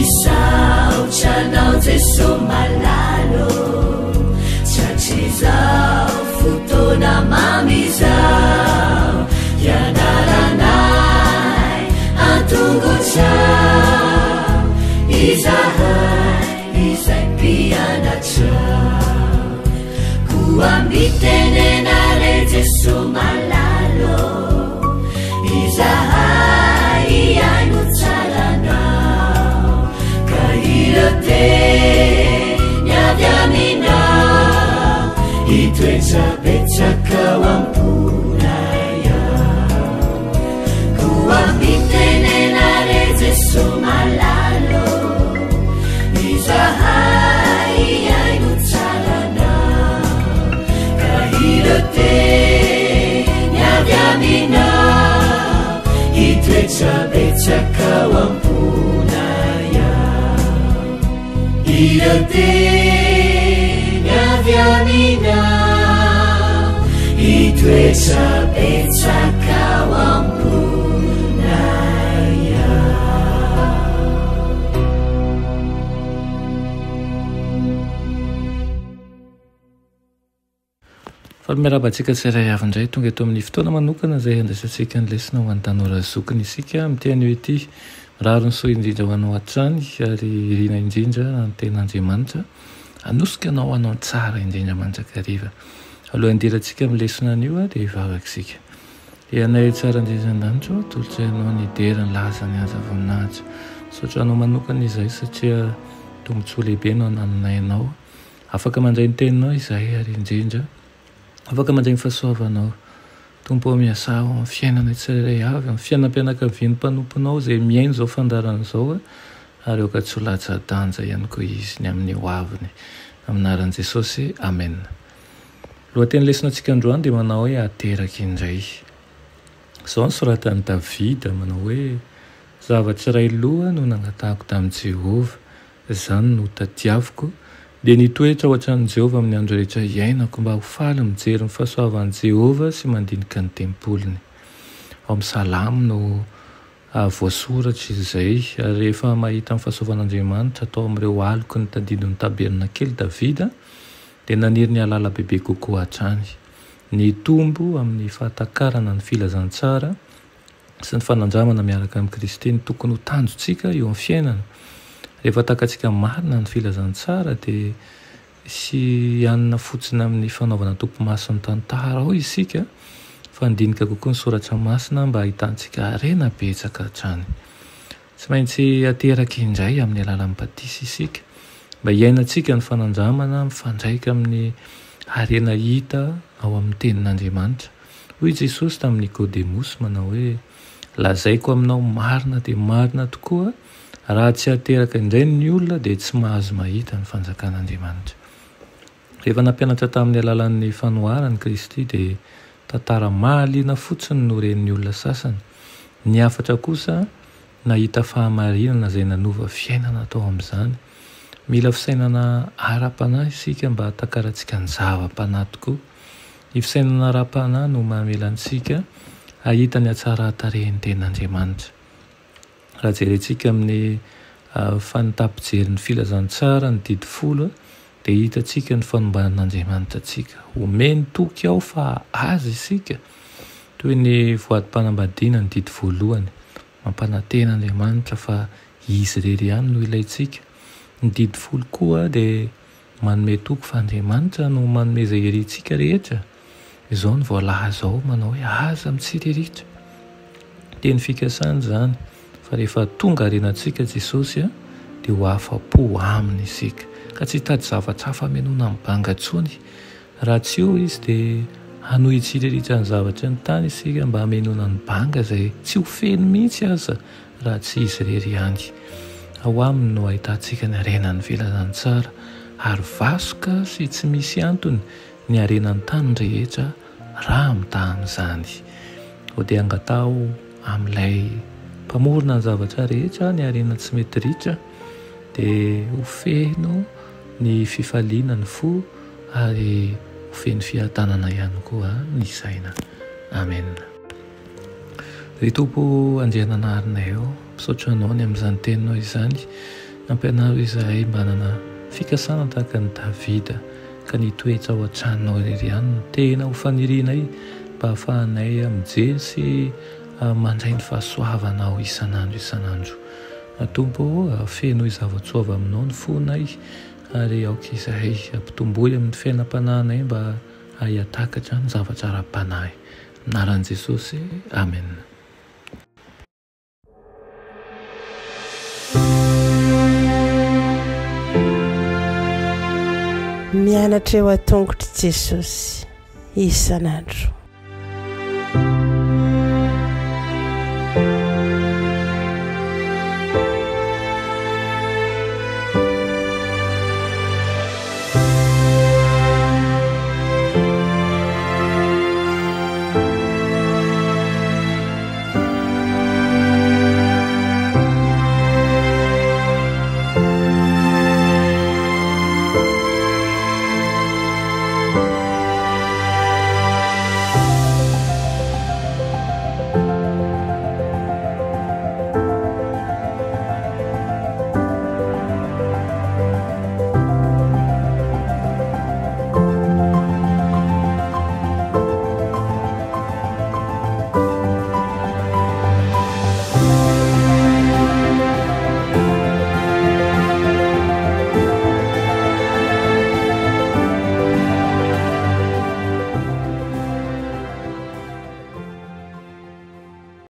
Misaotra anao Jeso malala ô, Tratrizao fotoana mamy izao, Hianaranay an-tongotrao, Izahay izay mpianatrao. Koa mitenena re Jeso malala ô, Izahay hihaino tsara anao, Ka ireo teny avy aminao, Hitoetra betsaka ao am-ponay ao. Koa mitenena re Jeso malala ô, Izahay hihaino tsara anao, Ka ireo teny avy aminao, Hitoetra betsaka ao am-ponay ao. Ireo teny avy aminao, Hitoetra betsaka ao am-ponay ao. Faly miarahaba antsika tsirairay avy indray tonga eto amin'ny fotoana manokana izay handraisantsika ny lesona ho an'ny tanora zokiny isika amin'ity anio ity. Mirary ny soa indrindra ho anao hatrany ary irina indrindra ny tenin'Andriamanitra hanosika anao hanao ny tsara indrindra mandrakariva. Alohan'ny hidirantsika amin'ny lesona anio dia hivavaka isika. Ianay tsara indrindra an-danitra ô, atolotray anao ny dera, ny laza, ny haja, voninahitra. Misaotra anao manokana izahay satria tombontsoa lehibe no anananay anao. Afaka mandray ny teninao izahay ary indrindra afaka mandray ny fahasoavanao. Tompo ô, miasà ao amin'ny fiainanay tsirairay avy, amin'ny fiainam-pianakavian'ny mpanomponao izay mihaino izao fandaharana izao ary aoka tsy ho latsa-danja ihany koa izy ny amin'ny ho aviny. Amin'ny anaran'i Jesosy, amena. Lohateny lesona antsika androany dia manao hoe Ateraka indray. Izao no soratan'i Davida manao hoe, Zavatra iray loha no nangatahako tamin'i Jehovah, Izany no tadiaviko, dia ny hitoetra ao an-tranon'i Jehovah amin'ny andro rehetra iainako, mba ho faly mijery ny fahasoavan'i Jehovah sy mandinika ny tempoliny. Ao amin'ny Salamo no voasoratra izay, ary rehefa mahita ny fahasoavan'Andriamanitra tao amin'ireo aloky ny tadidin'ny tabernakely Davida, dia naniry ny hahalala bebe kokoa hatrany. Ny hitombo amin'ny fahatakarana ny filazantsara sy ny fanandramana miaraka amin'i Kristy no tokony ho tanjontsika eo amin'ny fiainana. Rehefa takatsika marina ny filazantsara dia tsy hianina fotsiny amin'ny fanaovana topimaso ny tantara ao isika fa handinika kokoa ny soratra masina mba hahitantsika harena betsaka hatrany. Tsy maintsy ateraka indray amin'ny alalan'ny batisa isika mba hiainantsika ny fanandramana mifandraika amin'ny harena hita ao amin'ny tenin'Andriamanitra. Hoy Jesosy tamin'i Nikodemosy manao hoe, Lazaiko aminao marina dia marina tokoa, raha tsy ateraka indray ny olona dia tsy mahazo mahita ny fanjakan'Andriamanitra. Rehefa nampianatra tamin'ny alalan'ny fanoharany Kristy dia tantara mahaliana fotsiny no ren'ny olona sasany. Ny hafatra kosa nahita fahamarinana izay nanova fiainana tao amin'izany. Mila fisainana ara-panahy isika mba hahatakarantsika ny zava-panahy tokoa. Ny fisainana ara-panahy no mamela antsika hahita ny hatsaran-tarehin'ny Tenin'Andriamanitra. Raha jerentsika amin'ny fanitampijerin'ny filazantsara ny didy folo dia hitantsika ny fanombanan'Andriamanitra antsika. Omeny toky ao fa Azy isika. Toy ny voadim-panambadiana ny didy voalohany. Mampanantena Andriamanitra fa Izy irery ihany no ilaintsika. Ny didy folo koa dia Manome toky fa Andriamanitra no manome izay irintsika rehetra. Izao no voalaza ao manao hoe aza mitsiriritra. Teny fikasana izany fa rehefa tonga harenantsika Jesosy dia ho afa-po aminy isika ka tsy hitady zavatra hafa hamenoana ny banga intsony. Raha tsy eo Izy dia hanohy hitsiriritra ny zavatry ny tany isika mba hamenoana ny banga izay tsy ho feno mihitsy aza raha tsy Izy irery ihany. Ao Aminy no ahitantsika ny harenan'ny filazantsara, ary vasoka sy tsy misy antony ny harenan'ny tany rehetra raha mitaha amin'izany. Koa dia angataho amin'ilay Mpamorona ny zavatra rehetra ny harena tsy mety ritra, dia ho feno ny fifaliana ny fo ary ho feno fiadanana ihany koa ny saina. Amena. Ry Tompo Andriananaharinay ô, misaotra Anao ny amin'izany Teninao izany. Ampianaro izahay mba hanana fikasana tahaka an'i Davida ka ny hitoetra ao an-tranonao irery ihany no tena ho fanirianay mba hahafahanay mijery sy mandray ny fahasoavanao isan'andro isan'andro. Tompo ô, fenoy zava-tsoa avy aminao ny fonay ary aoka izahay hampitomboy amin'ny fiainam-panahinay mba hahay-hatakatra ny zavatra ara-panahy. Anaran'i Jesosy, Amena. Mianatra eo an-tongotr'i Jesosy isan'andro.